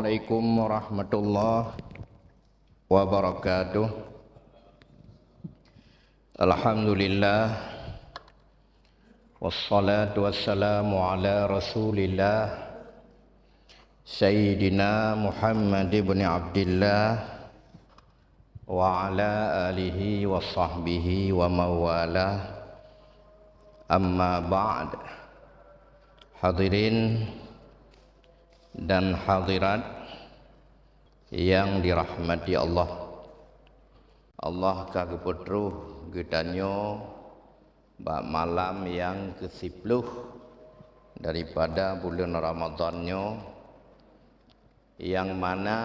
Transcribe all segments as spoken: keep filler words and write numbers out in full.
Assalamualaikum warahmatullahi wabarakatuh. Alhamdulillah. Wassalatu wassalamu ala Rasulillah, Sayyidina Muhammad ibn Abdillah, wa ala alihi wa sahbihi wa mawalah. Amma ba'd. Hadirin dan hadirat yang dirahmati Allah. Allah ka geupeutroh geutanyoe bak malam nyang keusiploh daripada buleuen Ramadhan nyoe, nyang mana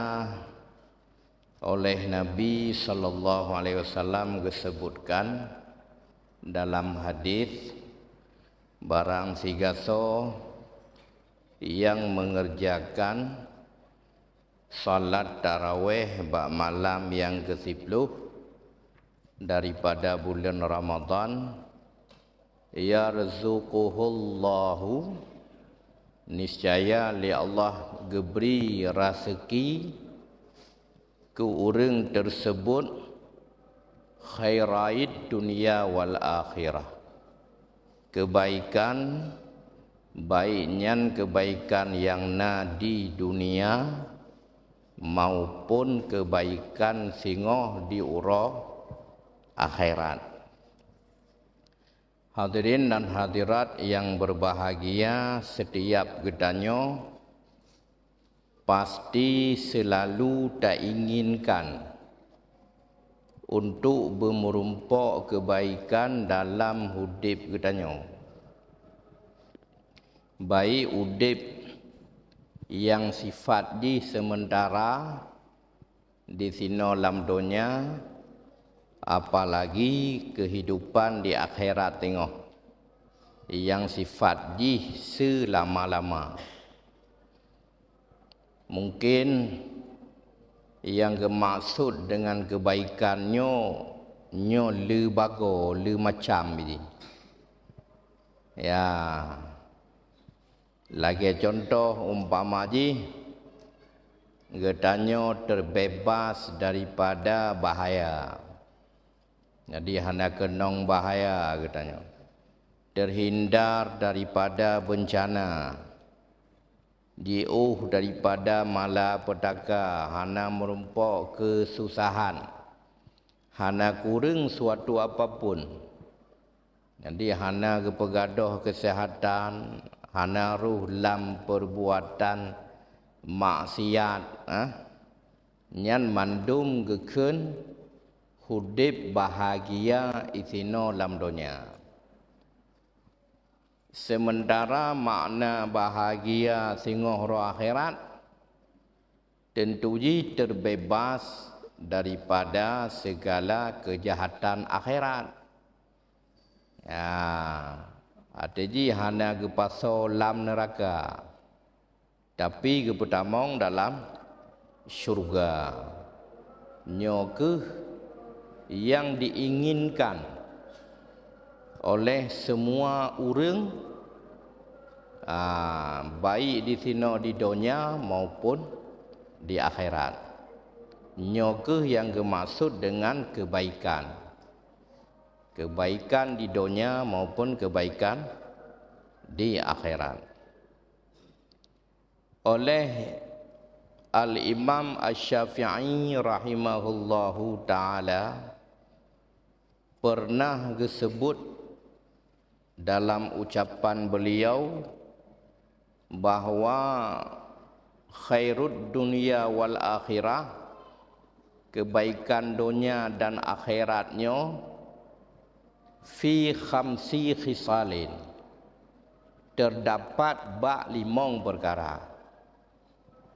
oleh Nabi sallallahu alaihi wasallam geuseubutkan dalam hadis, barang sigasoe nyang meungeurjakan salat taraweh bak malam nyang keusiploh daripada buleuen Ramadhan, yarzuquhullahu, niscaya lé Allah geubri raseuki keu ureuëng teuseubot khairaid dunya wal akhirah, keubaikan, baik nyan keubaikan nyang na di dunia maupun keubaikan singoh di uroe akhirat. Hadirin dan hadirat yang berbahagia, setiap geutanyoe pasti selalu tainginkan untuk beumeurumpok keubaikan dalam udeb geutanyoe. Baik udeb nyang sifat jih seumeuntara disinoe lam donya, apalagi keuhidupan di akhirat teungoh nyang sifat jih seulama-lama. Mungken nyang geumaksud deungon keubaikan nyoe, nyoe le bagoe, le macam jih. Ya, lagée cuntoh umpama jih, geutanyoe teubeubaih daripada bahaya. Jadi hana keunong bahaya geutanyoe. Teuhindar daripada beuncana. Jiôh daripada malapetaka, hana meurumpok keususahan, hana kureueng suatu apapun. Jadi hana geupeugadôh keuseuhatan, hana rôh lam peurbuatan maksiat, ah. Nyan mandum geukheun udeb bahagia disinoe lam donya. Seumeuntara makna bahagia singoh uroe akhirat, teuntu jih teubeubaih daripada seugala keujahatan akhirat. Ya, até jih hana geupasoe lam neuraka, tapi geupeutamong dalam syeuruga. Nyoe kheueh nyang diinginkan oleh seumua ureuëng, ah, baik disinoe di donya maupun di akhirat. Nyoe kheueh nyang geumaksud deungon keubaikan. Keubaikan di donya maupun keubaikan di akhirat. Oleh Al-Imam Asy-Syafi'i rahimahullahu ta'ala pernah geuseubut dalam ucapan beliau bahwa khairud dunya wal akhirah, keubaikan donya dan akhirat nyoe, fi khamsi khisalin, teudapat bak limong peukara.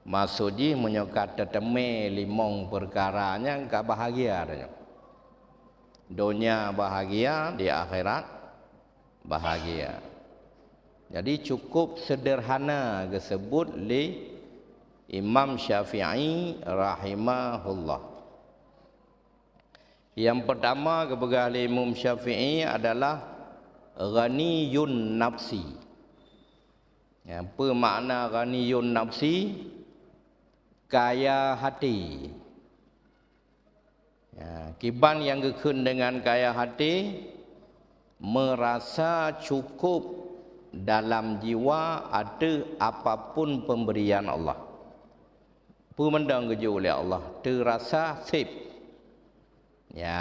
Maksud jih, meunyoe ka teuteumé limong peukara nyan ka bahagia tanyoe. Donya bahagia, di akhirat bahagia. Jadi cukup seudeurhana geuseubut lé Imam Syafi'i rahimahullah. Nyang peurtama geupeugah lé Imam Syafi'i adalah ghaniyun nafsi. Nyang peue makna ghaniyun nafsi? Kaya hati. Ya, kiban nyang geukheun deungon kaya hati, meurasa cukup dalam jiwa ateueh apapun pemberian Allah. Peue mantong geujok lé Allah, teurasa seb. Ya,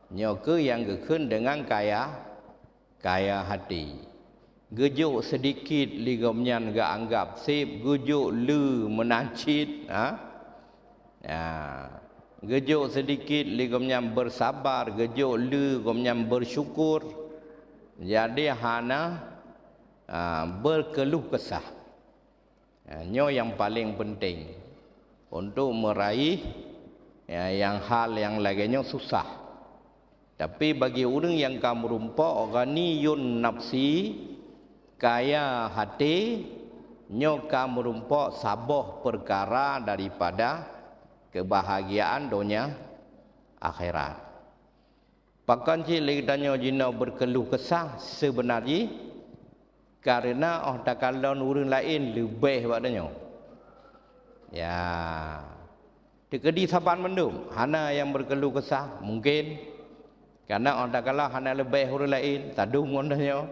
nyoe keuh nyang geukheun deungon kaya, kaya hati. Geujok seudikit lé gobnyan geuanggab seb, geujok le meunan cit, ha? Ya. Geujok seudikit lé gobnyan beusabar, geujok le gobnyan beusyukur. Jadi hana, ha, beukeuluh keusah. Ya, nyoe nyang paleng peunteng untuk meuraih, ya, nyang hal nyang lagée nyoe susah. Tapi bagi ureuëng nyang ka meurumpok ghaniyun nafsi, kaya hati, nyoe ka meurumpok saboh peukara daripada keubahagiaan donya akhirat. Pakon cit lé geutanyoe jinoe beukeuluh keusah seubeuna jih? Kareuna óh takalon ureuëng laén leubeh bak tanyoe. Ya. Teukeudi saban mandum, hana nyang beukeuluh keusah, mungken. Kareuna óh takalon hana leubeh ureuëng laén, sadum ngon tanyoe.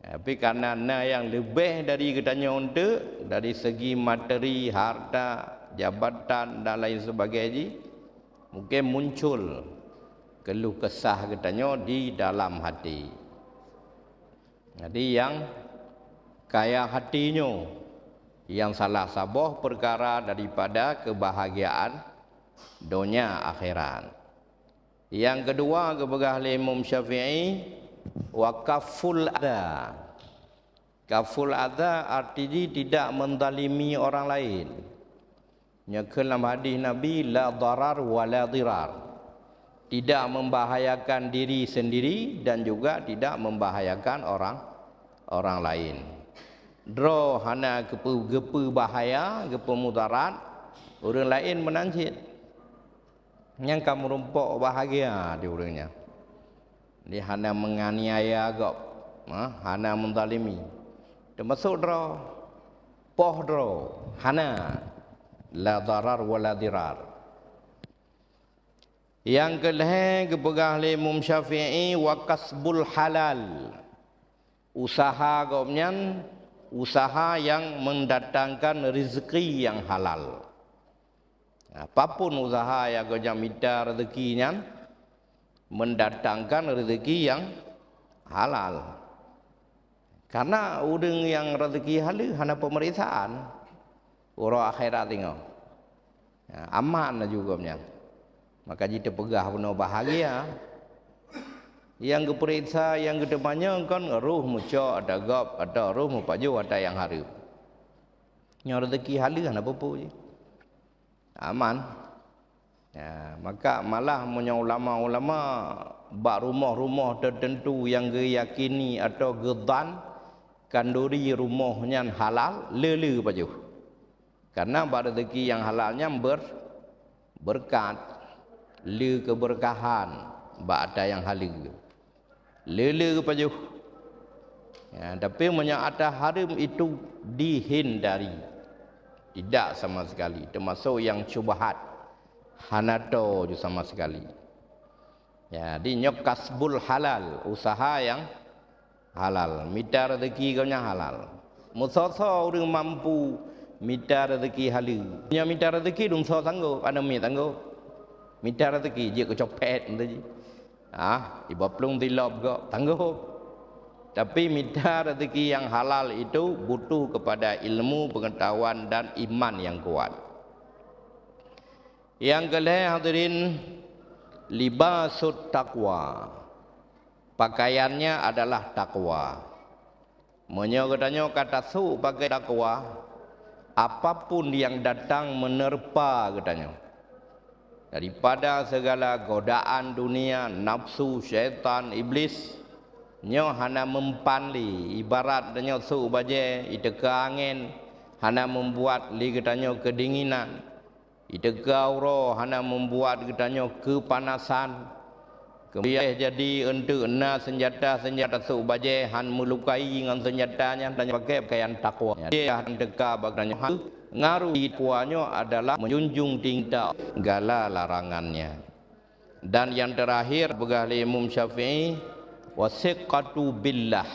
Tapi kareuna na nyang leubeh dari geutanyoe eunteuk, dari segi materi, harta, jabatan, dan lain sebagainya jih, mungken muncul keuluh keusah geutanyoe di dalam hati. Jadi, nyang kaya hati nyoe, nyang salah saboh peukara daripada keubahagiaan donya akhirat. Nyang keudua geupeugah lé Imam Syafi'i, wa kafful adza. Kafful adza arti jih tidak menzalimi orang lain. Nyoe kheun lam hadis Nabi, la darar wa la dirar. Tidak membahayakan diri sendiri dan juga tidak membahayakan orang, orang lain. Droe hana geupeu-, geupeu bahaya, geupeu mudarat ureuëng laén meunan cit. Nyang ka meurumpok bahagia di ureuëng nyan. Dia hana menganiaya gob, ha, hana menzalimi. Teumasok droe, poh droe, hana, la darar wa la dirar. Nyang keulhée geupeugah lé Imam Syafi'i, wa kasbul halal. Usaha gobnyan, usaha nyang mendatangkan rezeki nyang halal. Apapun usaha nyang gobnyan mita rezeki nyan, mendatangkan rezeki nyang halal. Karena ureuëng nyang rezeki haleue hana pemeriksaan, uroe akhirat singoh. Ya, aman laju gobnyan. Maka jiteupeugah bunoe bahagia. Nyang geupeuriksa, nyang geuteumanyong kon roh meucok atau gob, atau roh meupajoh atau nyang hareuem. Nyoe rezeki haleue hana peue-peue jih. Aman. Ya, maka malah meunyoe ulama-ulama bak rumoh-rumoh teuteuntu nyang geuyakini atau geudhan khanduri rumoh nyan halal, le-le pajoh. Karena bak rezeki nyang halal nyan ber-, beureukat, le keubeureukahan bak ata nyang haleue. Le-le geupajoh. Ya, tapi meunyoe ata hareuem itu dihindari. Tidak sama sekali, teumasok nyang syubhat. Hana toe ju sama sekali. Ya, di nyoe kasbul halal, usaha nyang halal, mita rezeki geuh nyang halal. Meusoe-soe ureuëng mampu mita rezeki haleue. Nyoe mita rezeki dum soe sanggob, aneuk miet sanggob. Mita rezeki jeuet keu copet, entah jih. Ah, iba plueng dilop gob, sanggob. Tapi mita rezeki nyang halal itu butuh kepada ilmu, pengetahuan, dan iman nyang kuat. Nyang keulhée, hadirin, libasut taqwa. Pakaiannya adalah takwa. Meunyoe geutanyoe ka tasôk pakai takwa, apapun nyang datang meuneureupa geutanyoe, daripada segala godaan dunia, nafsu, syaitan, iblis, nyoe hana meumpan lé. Ibarat tanyoe sôk bajée, iteuka angén, hana meumbuat lé geutanyoe keudinginan. Iteuka uroe hana meumbuat geutanyoe keupanasan. Keumudian jadi eunteuk na seunjata-seunjata sôk bajée han meulukai ngon seunjata nyan, tanyoe pakai pakaian takwa. Jadi, teuka bak tanyoe Ngaruh takwa nyoe adalah menjunjung tinggi gala larangannya. Dan yang terakhir, peugah lé Imam Syafi'i, "Wasiqatu billah."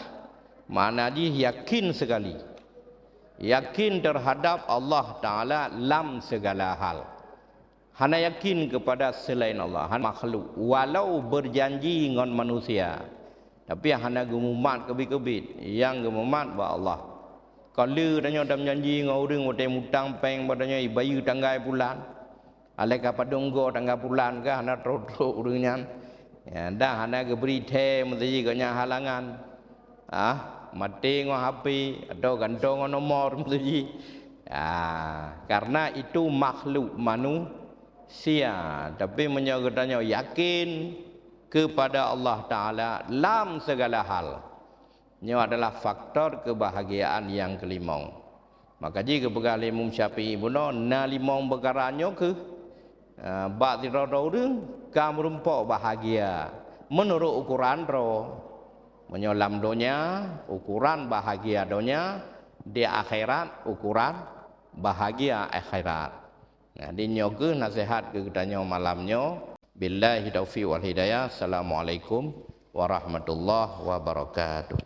Makna jih yakin sekali. Yakin terhadap Allah Ta'ala lam segala hal. Hana yakin kepada selain Allah, hana makhluk, walau berjanji ngon manusia, tapi hana geumumat keubiet-keubiet, nyang geumumat bak Allah. Ka lheueh tanyoe tameujanji ngon ureuëng watée mutang péng bak tanyoe, ibayeue tanggai pulan. Alai ka padum goe tanggai pulan ka hana trok-trok ureuëng nyan. Ya, dah hana geubri thée meusaji gobnyan halangan. Ah, maté ngon H P atau gantoe ngon nomor meusaji. Ah, karena itu makhluk manusia. Tapi meunyoe geutanyoe yakin kepada Allah Ta'ala lam segala hal, nyoe adalah faktor kebahagiaan yang kelimong. Maka jih geupeugah lé Imam Syafi'i bunoe, na limong peukara nyoe kheueh, ah, bak sidroe-droe ureuëng ka meurumpok bahagia meunurot ukuran droe. Meunyoe lam donya, ukuran bahagia donya, di akhirat, ukuran bahagia akhirat. Nah, di nyoe kheueh naseuhat keu geutanyoe malam nyoe. Billahi taufiq wal hidayah. Assalamualaikum warahmatullahi wabarakatuh.